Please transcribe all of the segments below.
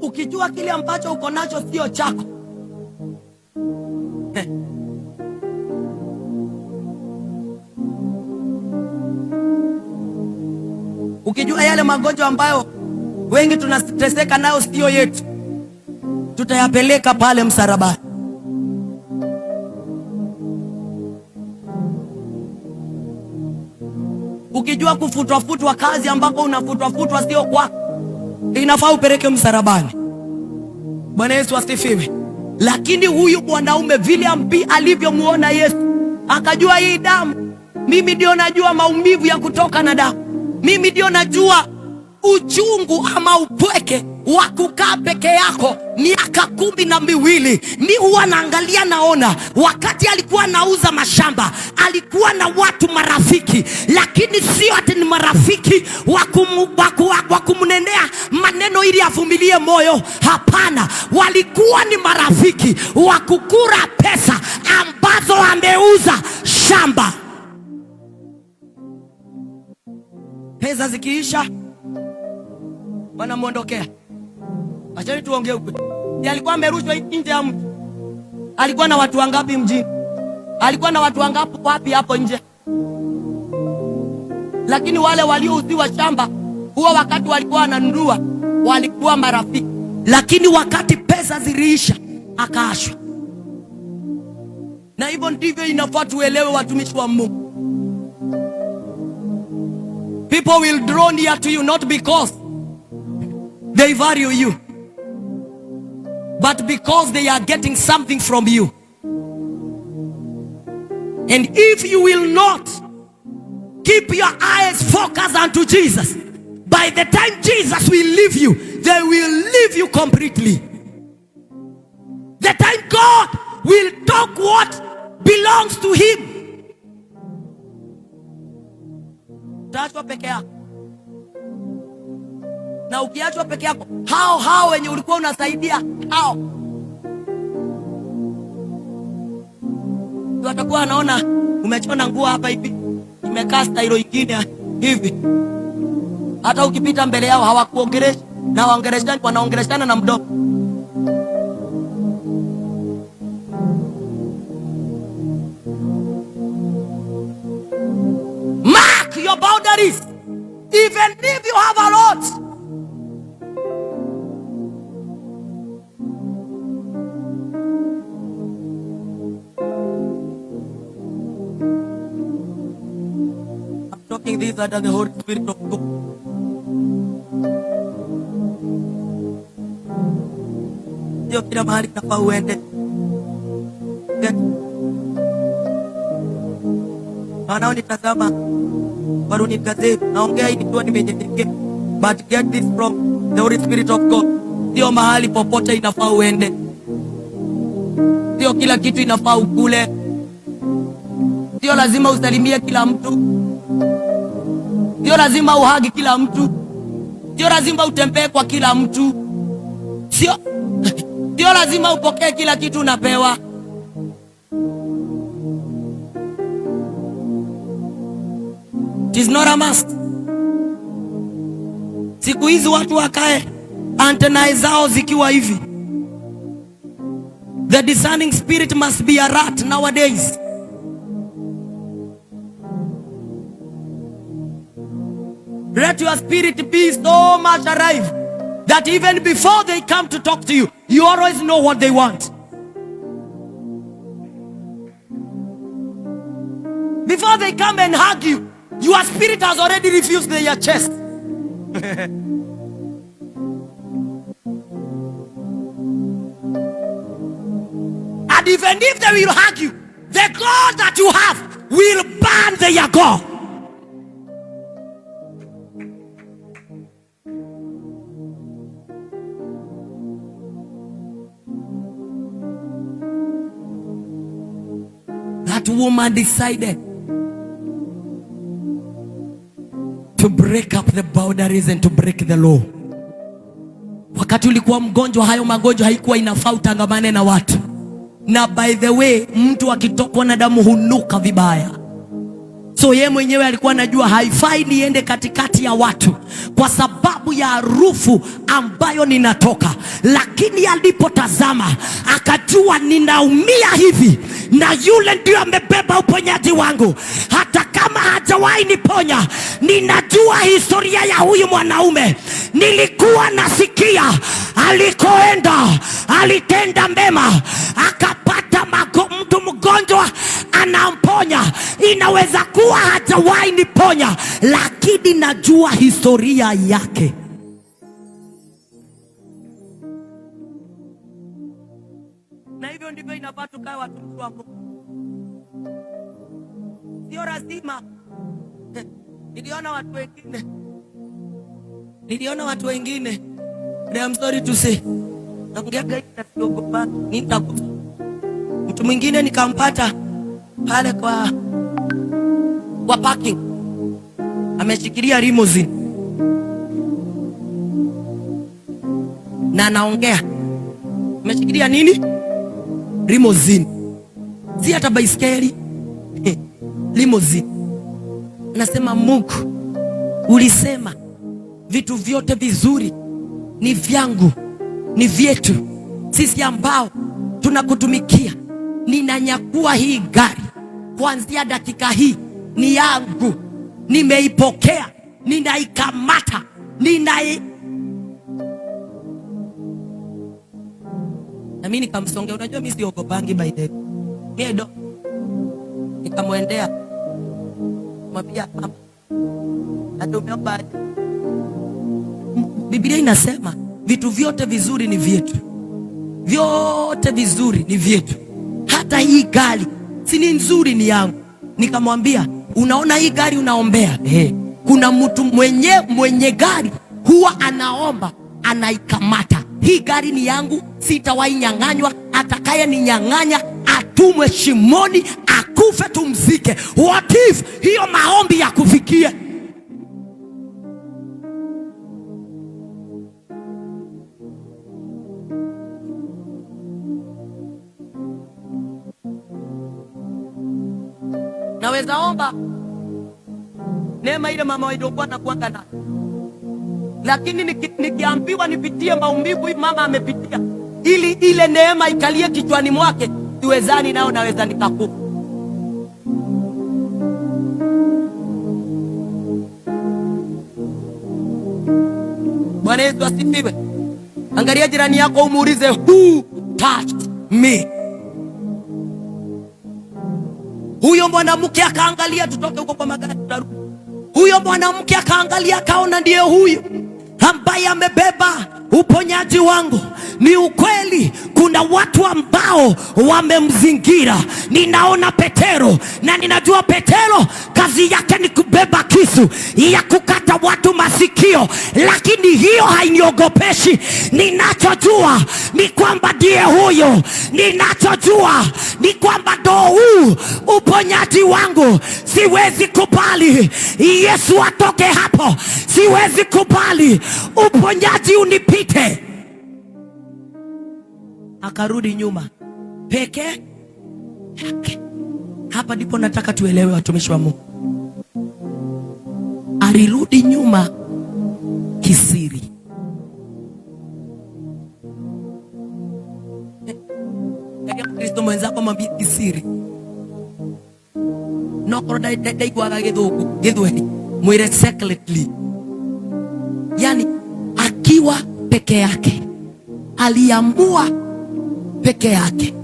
Ukijua kile ambacho uko nacho sio chako. Ukijua yale magonjwa ambayo wengi tunateseka nayo sio yetu, tutayapeleka pale msalabani. Ukijua kufutwafutwa kazi ambako unafutwafutwa sio kwako, inafaa upeleke msalabani. Bwana Yesu asifiwe. Lakini huyu mwanaume vile ambi alivyomuona Yesu akajua hii damu, mimi ndio najua maumivu ya kutoka na damu, mimi ndio najua uchungu ama upweke wa kukaa peke yako miaka 12. Mi huwa naangalia, naona wakati alikuwa anauza mashamba alikuwa na watu marafiki, lakini sio ati ni marafiki wa kumnenea maneno ili avumilie moyo. Hapana, walikuwa ni marafiki wa kukura pesa ambazo ameuza shamba. Pesa zikiisha wanamwondokea. Acheni tuongee ukweli. Alikuwa amerushwa nje ya mji. Alikuwa na watu wangapi mjini? Alikuwa na watu wangapi wapi hapo nje? Lakini wale waliouziwa shamba huwa wakati walikuwa wananunua walikuwa marafiki, lakini wakati pesa ziliisha akaashwa. Na hivyo ndivyo inafaa tuelewe, watumishi wa Mungu. People will draw near to you not because they value you, but because they are getting something from you. And if you will not keep your eyes focused unto Jesus, by the time Jesus will leave you, they will leave you completely. The time God will talk what belongs to him, utaachwa peke yako. Na ukiachwa peke yako, hao hao wenye ulikuwa unasaidia hao watakuwa wanaona umechona nguo hapa hivi, imekaa stailo ingine hivi. Hata ukipita mbele yao hawakuongeleshi na waongeleshani, wanaongeleshana na mdomo. Mark your boundaries even if you have a lot. I'm talking this under the Holy Spirit of God. Sio kila mahali nafaa uende. Wanaonitazama waruni gazeti, naongea hii nikiwa nimenyenyekea, but get this from the Holy Spirit of God. Sio mahali popote inafaa uende, sio kila kitu inafaa ukule, sio lazima usalimie kila mtu, sio lazima uhagi kila mtu, sio lazima utembee kwa kila mtu, sio lazima upokee kila kitu unapewa. It is not a must. Siku hizi watu wakae antennae zao zikiwa hivi. The discerning spirit must be alert nowadays. Let your spirit be so much alive that even before they come to talk to you, you always know what they want. Before they come and hug you, your spirit has already refused their chest. And even if they will hug you, the God that you have will burn their God. That woman decided to break up the boundaries and to break the law. Wakati ulikuwa mgonjwa, hayo magonjwa haikuwa inafaa utangamane na watu. Na by the way, mtu akitokwa na damu hunuka vibaya. So ye mwenyewe alikuwa anajua haifai niende katikati ya watu kwa sababu ya harufu ambayo ninatoka, lakini alipotazama akajua ninaumia hivi, na yule ndio amebeba uponyaji wangu. Hata kama hajawahi niponya, ninajua historia ya huyu mwanaume. Nilikuwa nasikia alikoenda alitenda mema, akapata mtu mgonjwa anamponya. Inaweza kuwa hajawahi niponya, lakini najua historia yake. Na hivyo ndivyo inafaa tukae watumishi wa Mungu. Sio lazima. Niliona watu wengine, niliona watu wengine, and I'm sorry to say, naongea na nitakufa. Mtu mwingine nikampata pale kwa parking, ameshikilia limousine na anaongea. Ameshikilia nini? Limousine, si hata baiskeli, limousine. Anasema, Mungu, ulisema vitu vyote vizuri ni vyangu, ni vyetu sisi ambao tunakutumikia. Ninanyakua hii gari kuanzia dakika hii, ni yangu, nimeipokea, ninaikamata, ninai na mimi nikamsongea. Unajua mimi siogopangi, by the way, mimi nikamwendea, mwambia, mama, hata umeomba. Biblia inasema vitu vyote vizuri ni vyetu, vyote vizuri ni vyetu, hata hii gari si ni nzuri, ni yangu. Nikamwambia, unaona hii gari unaombea, kuna mtu mwenye gari huwa anaomba anaikamata. Hii gari ni yangu, sitawahi nyang'anywa. Atakaye ninyang'anya atumwe shimoni, akufe tumzike. What if hiyo maombi ya kufikia? Naweza omba neema ile mama waliokuwa nakuanga nayo, lakini nikiambiwa nipitie maumivu hii mama amepitia, ili ile neema ikalie kichwani mwake, siwezani nao, naweza nikakufa. Bwana Yesu asifiwe. Angalia jirani yako umuulize, who touched me? Huyo mwanamke akaangalia, tutoke huko kwa magari tutarudi. Huyo mwanamke akaangalia, akaona ndiye huyu ambaye amebeba uponyaji wangu. Ni ukweli kuna watu ambao wamemzingira. Ninaona Petero na ninajua Petero kazi yake ni kubeba kisu ya kukata watu masikio, lakini hiyo hainiogopeshi. Ninachojua ni kwamba ndiye huyo, ninachojua ni kwamba ndo huu uponyaji wangu. Siwezi kubali Yesu atoke hapo, siwezi kubali uponyaji unipite. Akarudi nyuma peke yake. Hapa ndipo nataka tuelewe, watumishi wa Mungu. Alirudi nyuma kisiri. Kristo mwenzako mwambie kisiri. Nokorwo ndaiguaga gĩthũngũ gĩthweri, mwĩre secretly. Yani akiwa peke yake aliamua peke yake,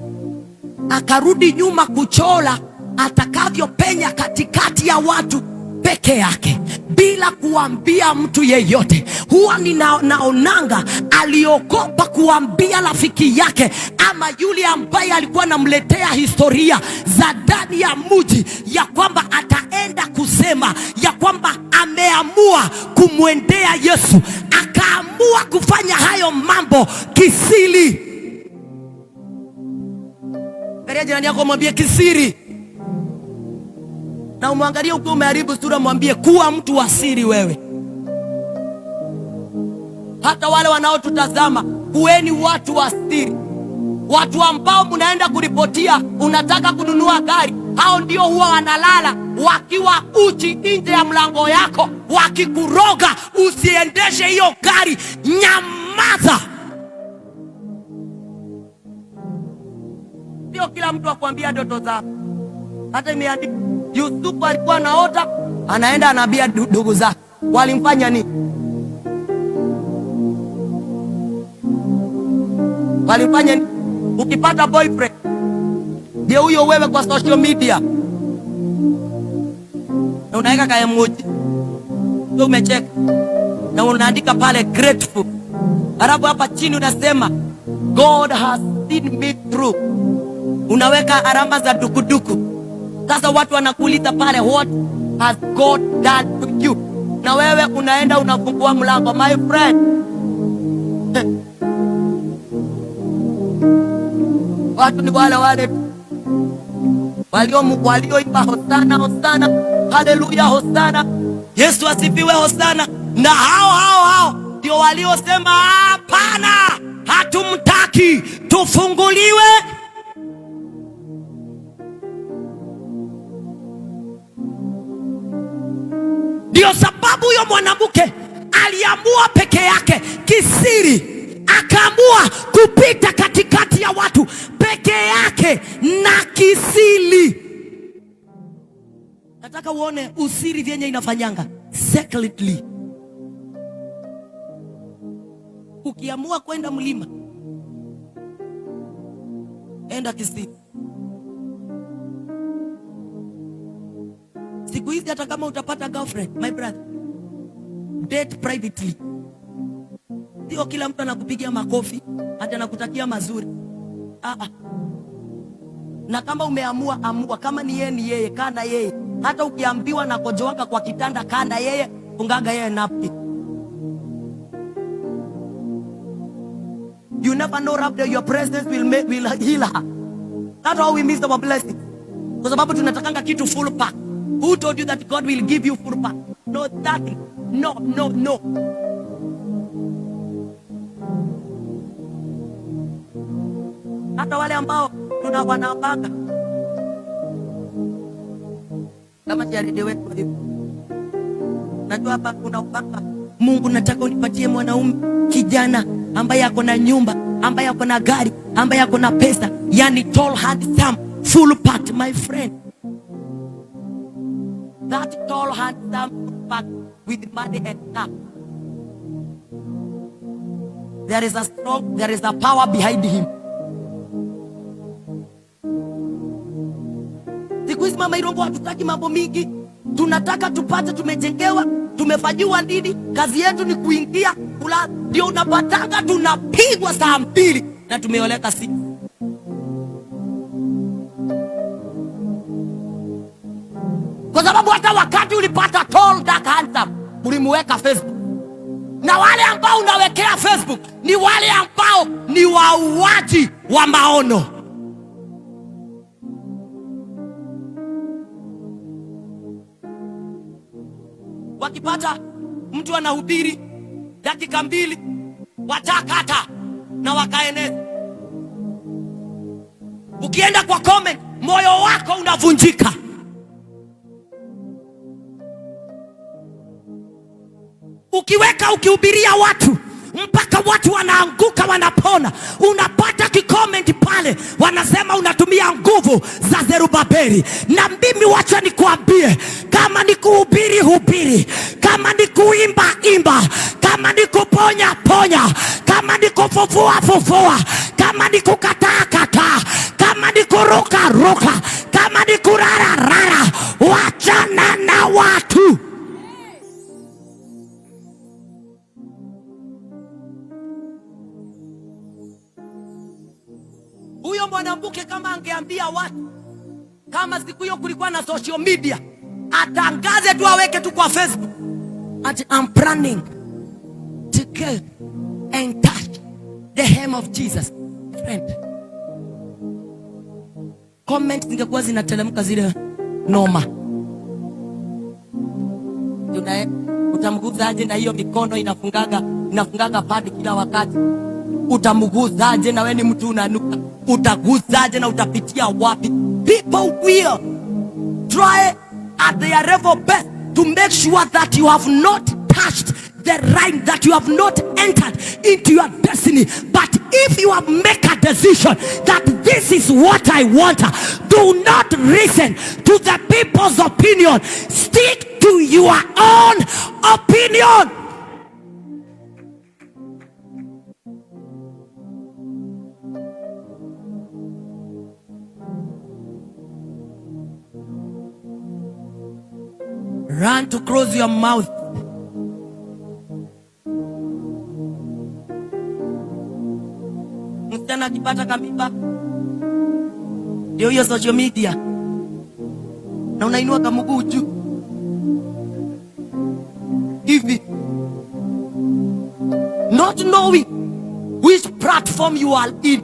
akarudi nyuma kuchola atakavyopenya katikati ya watu peke yake bila kuambia mtu yeyote. Huwa ninaonanga aliogopa kuambia rafiki yake ama yule ambaye alikuwa anamletea historia za ndani ya mji ya kwamba ataenda kusema ya kwamba ameamua kumwendea Yesu. Akaamua kufanya hayo mambo kisiri. Angalia jirani yako mwambie kisiri, na umwangalie ukiwa umeharibu sura, mwambie kuwa mtu wa siri wewe. Hata wale wanaotutazama, kuweni watu wa siri, watu ambao mnaenda kuripotia, unataka kununua gari, Hao ndio huwa wanalala wakiwa uchi nje ya mlango yako, wakikuroga. Usiendeshe hiyo gari, nyamaza. Sio kila mtu akwambia ndoto zako. Hata imeandikwa Yusufu alikuwa anaota, anaenda anaambia ndugu zake. Walimfanya nini? Walimfanya nini? Ukipata boyfriend ndio huyo wewe kwa social media na unaweka ka emoji, wewe umecheka na unaandika pale grateful, alafu hapa chini unasema God has seen me through, unaweka alama za dukuduku. Sasa watu wanakuuliza pale, what has God done to you? Na wewe unaenda unafungua mlango, my friend. Watu ni wale wale walioimba hosana hosana, haleluya hosana, Yesu asifiwe hosana, na hao hao hao ndio waliosema hapana, hatumtaki, tufunguliwe. Ndio sababu huyo mwanamke aliamua peke yake kisiri, akaamua kupita katikati ya watu peke yake na kisiri. Nataka uone usiri vyenye inafanyanga secretly. Ukiamua kwenda mlima, enda kisiri. Siku hizi hata kama utapata girlfriend, my brother, date privately. Sio kila mtu anakupigia makofi hata anakutakia mazuri. Na kama umeamua, amua. Kama ni yeye ni yeye, kaa na yeye. Hata ukiambiwa na kojoanga kwa kitanda, kaa na yeye, fungaga yeye napkin. You never know, labda your presence will heal her. That's how we miss our blessing. Kwa sababu tunatakanga kitu full pack. Who told you that God will give you full pack? No, that no, no, no. Hata wale ambao tuna wanapanga kama jaridi wetu hivi, najua hapa kuna upanga. Mungu, nataka unipatie mwanaume kijana ambaye ako na nyumba, ambaye ako na gari, ambaye ako na pesa, yani tall, handsome, full pack, my friend. That tall, handsome, full pack with money and car. There is a power behind him. Siku hizi mama Irombo, hatutaki mambo mingi, tunataka tupate, tumejengewa, tumefanyiwa nini, kazi yetu ni kuingia kula. Ndio unapatanga tunapigwa saa 2 na tumeoleka siku. Kwa sababu hata wakati ulipata tall dark handsome ulimuweka Facebook, na wale ambao unawekea Facebook ni wale ambao ni wauaji wa maono. Wakipata mtu anahubiri dakika 2 watakata na wakaeneza. Ukienda kwa comment, moyo wako unavunjika. Ukiweka ukihubiria watu mpaka watu wanaanguka wanapona, unapata kicomment pale wanasema unatumia nguvu za Zerubabeli. Na mimi wacha nikuambie, kama ni kuhubiri hubiri, kama ni kuimba imba, kama ni kuponya ponya, kama ni kufufua fufua, kama ni kukataa kataa, kama ni kuruka ruka, kama ni kurara rara, wachana na watu. Huyo mwanamke kama angeambia watu, kama siku hiyo kulikuwa na social media, atangaze tu, aweke tu kwa Facebook ati I'm planning to go and touch the hem of Jesus. Friend, comment zingekuwa zinatelemka zile noma. Utamguzaje na hiyo mikono inafungaga padi kila wakati? Utamguzaje na wewe ni mtu unanuka? Utaguzaje na utapitia wapi? People will try at their level best to make sure that you have not touched the line, that you have not entered into your destiny. But if you have made a decision that this is what I want, do not listen to the people's opinion. Stick to your own opinion. Run to close your mouth. Msichana akipata kamimba, ndio hiyo social media, na unainua kamguu juu hivi, not knowing which platform you are in,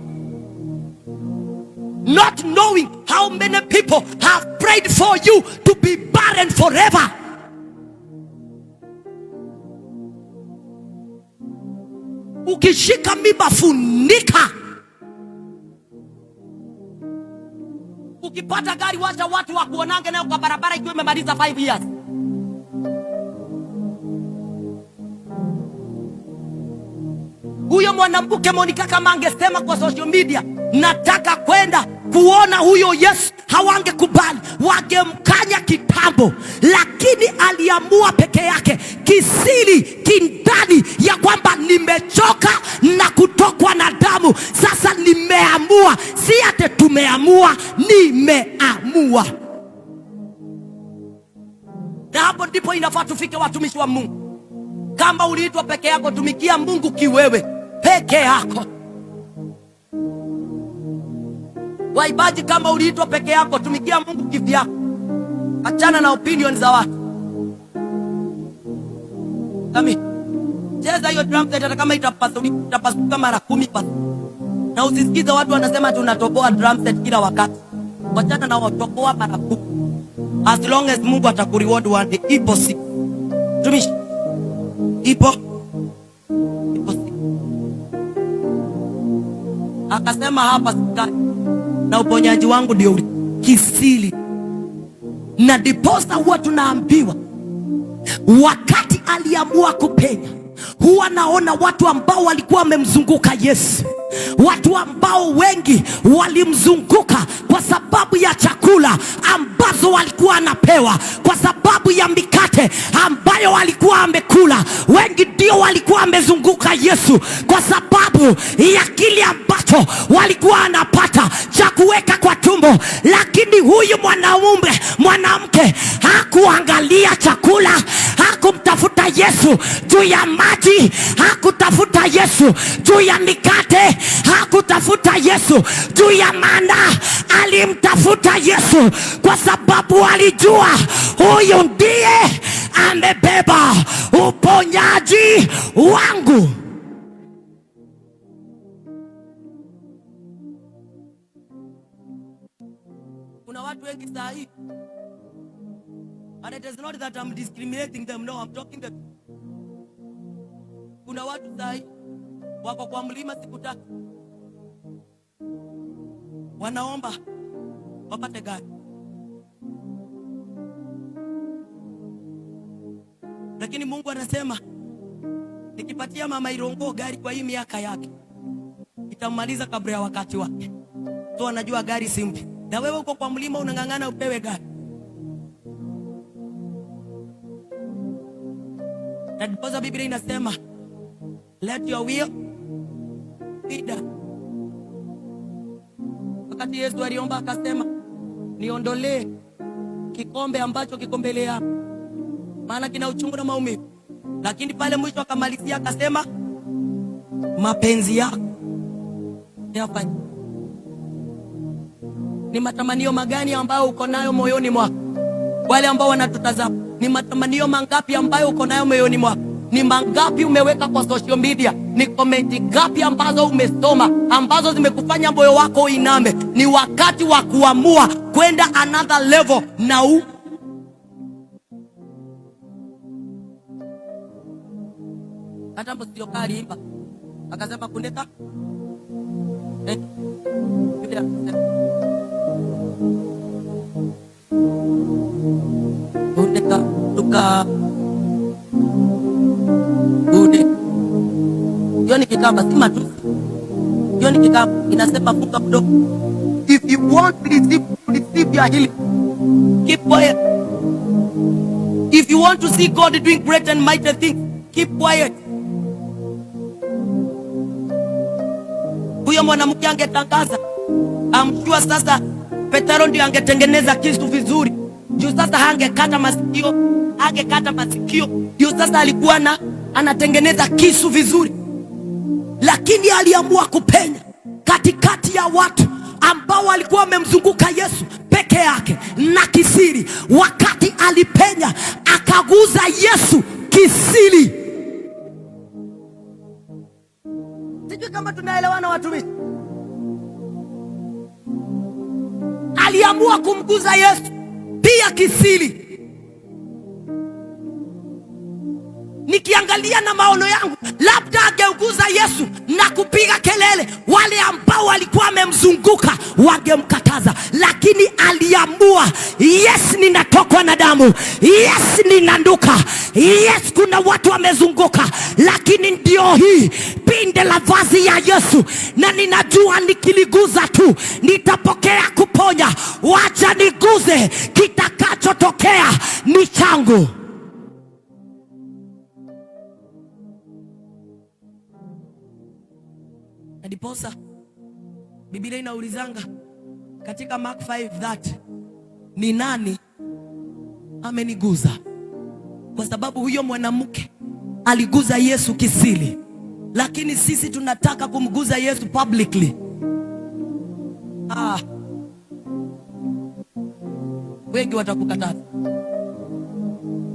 not knowing how many people have prayed for you to be barren forever. Ukishika mimba, funika. Ukipata gari, wacha watu wakuonange nayo kwa barabara ikiwa imemaliza 5 years. Huyo mwanamke Monica kama angesema kwa social media, nataka kwenda kuona huyo Yesu, hawangekubali, wangemkanya kitambo. Lakini aliamua peke yake kisiri, kindani, ya kwamba nimechoka na kutokwa na damu, sasa nimeamua. Si ate tumeamua, nimeamua. Na hapo ndipo inafaa tufike, watumishi wa Mungu. Kama uliitwa peke yako, tumikia Mungu kiwewe peke yako. Waibaji, kama uliitwa peke yako, tumikia Mungu kivyako. Achana na opinion za watu. Ami, cheza hiyo drum set hata kama itapasuka mara 10 pa. Na usisikize watu wanasema tunatoboa drum set kila wakati. Wachana na watoboa mara 10. As long as Mungu atakureward one day, ipo siku. Tumishi. Ipo siku. Akasema hapa sikai, na uponyaji wangu ndio kisiri. Na ndiposa huwa tunaambiwa wakati aliamua kupenya, huwa naona watu ambao walikuwa wamemzunguka Yesu, watu ambao wengi walimzunguka kwa sababu ya chakula ambazo walikuwa anapewa, kwa sababu ya mikate ambayo walikuwa amekula. Wengi ndio walikuwa wamezunguka Yesu kwa sababu ya kile ambacho walikuwa anapata cha kuweka kwa tumbo. Lakini huyu mwanamke hakuangalia chakula, hakumtafuta Yesu juu ya maji, hakutafuta Yesu juu ya mikate, hakutafuta Yesu juu ya mana. Alimtafuta Yesu kwa sababu alijua huyu ndiye amebeba uponyaji wangu. Kuna watu wengi saa hii, and it is not that I'm discriminating them, no, I'm talking them. Kuna watu saa hii wako kwa mlima siku 3, wanaomba wapate gari. Lakini Mungu anasema nikipatia mama Irongo gari kwa hii miaka yake itamaliza kabla ya wakati wake. So anajua gari si mpya. Na wewe uko kwa mlima unang'ang'ana upewe gari. Na ndiposa Biblia inasema let your will be done. Wakati Yesu aliomba akasema niondolee kikombe ambacho kiko mbele yako, maana kina uchungu na maumivu. Lakini pale mwisho akamalizia akasema mapenzi yako yafanyike. Ni matamanio magani ambayo uko nayo moyoni mwako? Wale ambao wanatutazama, ni matamanio mangapi ambayo uko nayo moyoni mwako? Ni mangapi umeweka kwa social media? Ni komenti ngapi ambazo umesoma ambazo zimekufanya moyo wako uiname? Ni wakati wa kuamua kwenda another level na hata msio aliimba akasema kundeka Biblia. Ah, bude. Hiyo ni Kikamba, si matusi. Hiyo ni Kikamba, inasema funga mdomo. If you want to receive your healing, keep quiet. If you want to see God doing great and mighty things, keep quiet. Huyo mwanamke angetangaza, I'm sure sasa Petero ndio angetengeneza kisu vizuri. Juu sasa hangekata masikio, hangekata masikio. Ndio sasa alikuwa na anatengeneza kisu vizuri, lakini aliamua kupenya katikati ya watu ambao walikuwa wamemzunguka Yesu peke yake na kisiri. Wakati alipenya akaguza Yesu kisiri. Sijui kama tunaelewana, watumishi. Aliamua kumguza Yesu pia kisiri. Nikiangalia na maono yangu, labda angeuguza Yesu na kupiga kelele, wale ambao walikuwa wamemzunguka wangemkataza, lakini aliamua, yes, ninatokwa na damu, yes, ninanuka, yes, kuna watu wamezunguka, lakini ndio hii pinde la vazi ya Yesu, na ninajua nikiliguza tu nitapokea kuponya. Wacha niguze, kitakachotokea ni changu. Na ndiposa Biblia inaulizanga katika Mark 5 that ni nani ameniguza? Kwa sababu huyo mwanamke aliguza Yesu kisiri, lakini sisi tunataka kumguza Yesu publicly. Ah, wengi watakukataza.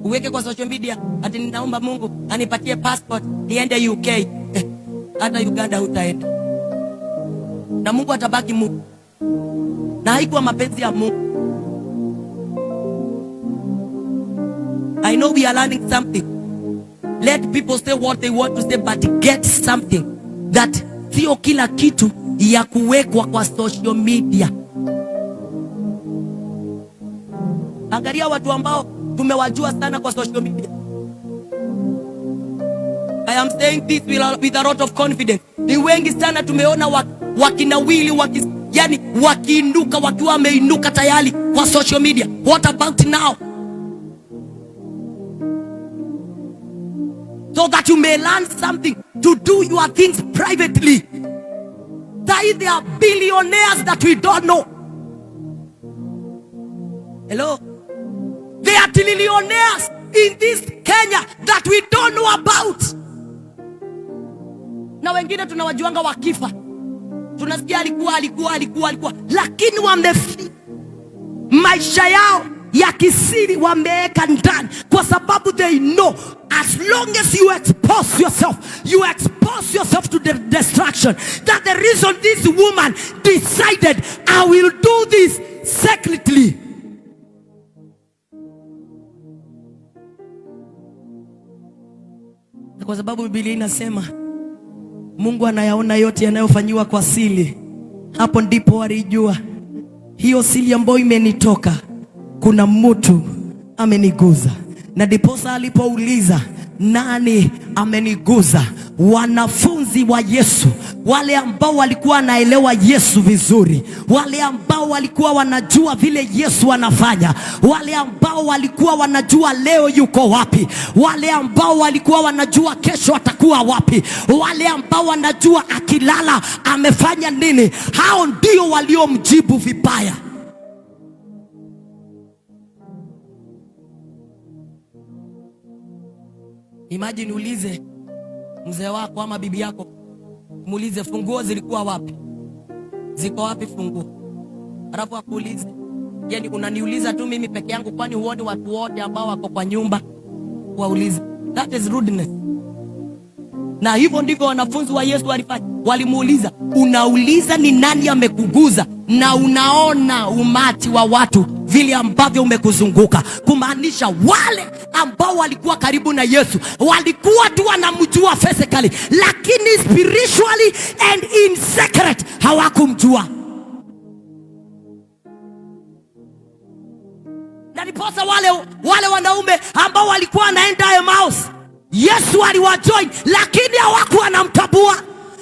Uweke kwa social media ati ninaomba Mungu anipatie passport niende UK. Hata Uganda hutaenda, na Mungu atabaki Mungu, na haikuwa mapenzi ya Mungu. I know we are learning something. Let people say what they want to say, but get something that sio kila kitu ya kuwekwa kwa social media. Angalia watu ambao tumewajua sana kwa social media. I am saying this with a lot of confidence. Ni wengi sana tumeona wakinawili yani wakiinuka wakiwa wameinuka tayari kwa social media. What about now? So that you may learn something to do your things privately. Sai there are billionaires that we don't know. Hello? There are trillionaires in this Kenya that we don't know about. Na wengine tunawajuanga wakifa, tunasikia alikuwa, alikuwa, alikuwa, alikuwa, lakini wamefi maisha yao ya kisiri wameweka ndani, kwa sababu they know as long as you expose yourself, you expose yourself to the destruction. That the reason this woman decided, "I will do this secretly." Kwa sababu Biblia inasema Mungu anayaona yote yanayofanyiwa kwa siri. Hapo ndipo walijua hiyo siri ambayo imenitoka, kuna mtu ameniguza. Na ndiposa alipouliza, "Nani ameniguza?" Wanafunzi wa Yesu, wale ambao walikuwa wanaelewa Yesu vizuri, wale ambao walikuwa wanajua vile Yesu anafanya, wale ambao walikuwa wanajua leo yuko wapi, wale ambao walikuwa wanajua kesho atakuwa wapi, wale ambao wanajua akilala amefanya nini, hao ndio waliomjibu vibaya. Imagine ulize mzee wako ama bibi yako, muulize, "Funguo zilikuwa wapi? Ziko wapi funguo?" Alafu akuulize, "Yani unaniuliza tu mimi peke yangu, kwani huoni watu wote ambao wako kwa nyumba?" Waulize. That is rudeness. Na hivyo ndivyo wanafunzi wa Yesu walifanya. Walimuuliza, "Unauliza ni nani amekuguza, na unaona umati wa watu vile ambavyo umekuzunguka." Kumaanisha wale ambao walikuwa karibu na Yesu walikuwa tu wanamjua physically, lakini spiritually and in secret hawakumjua. Na Ndiposa wale wanaume ambao walikuwa wanaenda Emmaus, Yesu aliwajoin, lakini hawakuwa wanamtambua.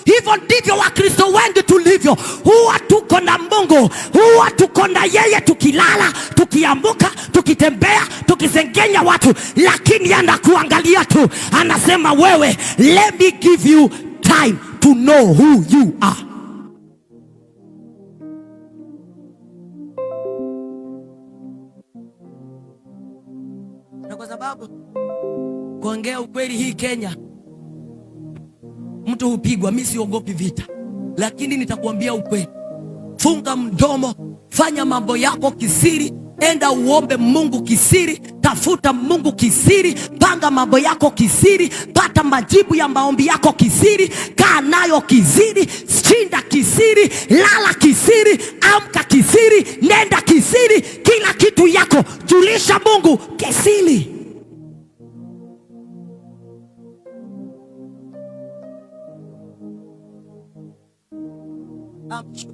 Hivyo ndivyo Wakristo wengi tulivyo, huwa tuko na Mungu, huwa tuko na yeye tukilala, tukiamka, tukitembea, tukisengenya watu, lakini anakuangalia tu, anasema wewe, let me give you time to know who you are. Na kwa sababu kuongea ukweli, hii Kenya mtu hupigwa. Mi siogopi vita, lakini nitakuambia ukweli. Funga mdomo, fanya mambo yako kisiri, enda uombe Mungu kisiri, tafuta Mungu kisiri, panga mambo yako kisiri, pata majibu ya maombi yako kisiri, kaa nayo kisiri, shinda kisiri, lala kisiri, amka kisiri, nenda kisiri, kila kitu yako julisha Mungu kisiri. I'm sure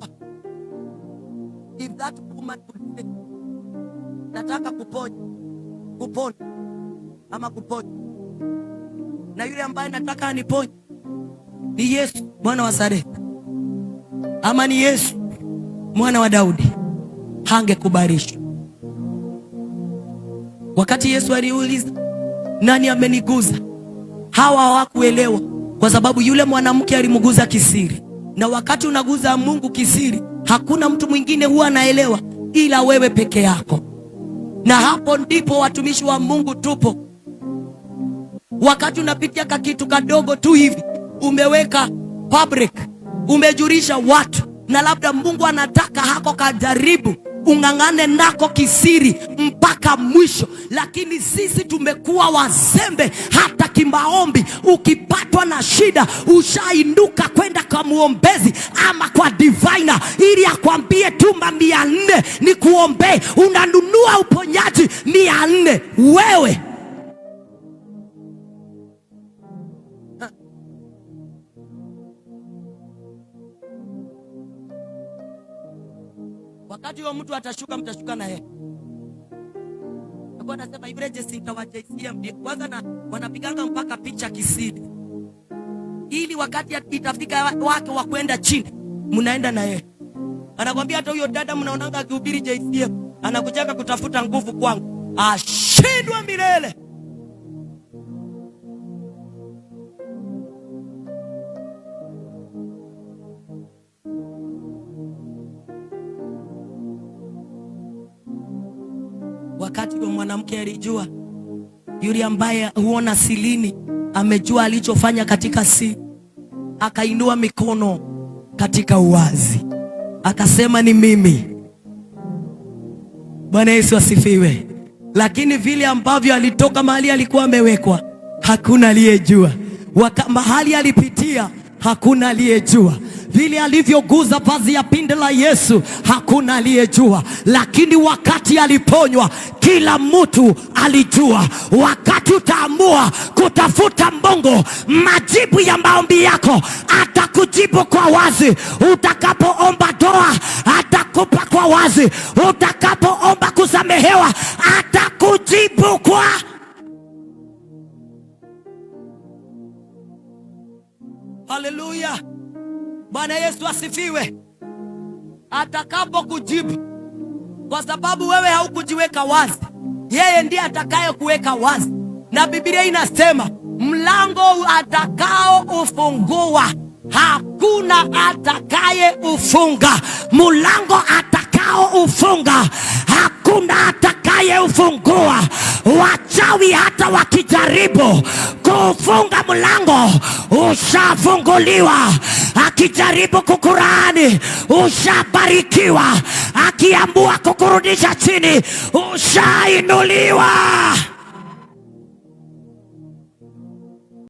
if that woman could say, nataka kuponya, kupona ama kuponya, na yule ambaye nataka aniponye ni Yesu mwana wa Nazareti ama ni Yesu mwana wa Daudi, hangekubalishwa. Wakati Yesu aliuliza nani ameniguza, hawa hawakuelewa, kwa sababu yule mwanamke alimguza kisiri na wakati unaguza Mungu kisiri, hakuna mtu mwingine huwa anaelewa ila wewe peke yako. Na hapo ndipo watumishi wa Mungu tupo. Wakati unapitia kakitu kadogo tu hivi, umeweka public, umejulisha watu, na labda Mungu anataka hako kajaribu ung'ang'ane nako kisiri mpaka mwisho, lakini sisi tumekuwa wazembe hata kimaombi. Ukipatwa na shida, ushainuka kwenda kwa muombezi ama kwa diviner ili akwambie tuma 400 ni kuombee. Unanunua uponyaji 400 wewe. Wakati huo mtu atashuka, mtashuka na yeye. Alikuwa anasema yule Jesinta wa JCM kwanza, na wanapiganga mpaka picha kisiri, ili wakati itafika wake wa kwenda chini, mnaenda na yeye. Anakwambia hata huyo dada mnaonanga akihubiri JCM anakujaka kutafuta nguvu kwangu, ashindwe milele. Wakati wa mwanamke alijua, yule ambaye huona silini amejua alichofanya katika siri, akainua mikono katika uwazi, akasema ni mimi. Bwana Yesu asifiwe. Lakini vile ambavyo alitoka mahali alikuwa amewekwa, hakuna aliyejua. Mahali alipitia, hakuna aliyejua. Vile alivyoguza vazi ya pinde la Yesu, hakuna aliyejua. Lakini wakati aliponywa, kila mtu alijua. Wakati utaamua kutafuta Mungu, majibu ya maombi yako atakujibu kwa wazi. Utakapoomba doa, atakupa kwa wazi. Utakapoomba kusamehewa, atakujibu kwa. Haleluya! Bwana Yesu asifiwe. Atakapokujibu, kwa sababu wewe haukujiweka wazi, yeye ndiye atakaye kuweka wazi. Na Biblia inasema mlango atakao ufungua hakuna atakaye ufunga. Mlango atakao ufunga hakuna atakaye ufungua. Wachawi hata wakijaribu kufunga mlango, ushafunguliwa. Akijaribu kukulaani, ushabarikiwa. Akiamua kukurudisha chini, ushainuliwa.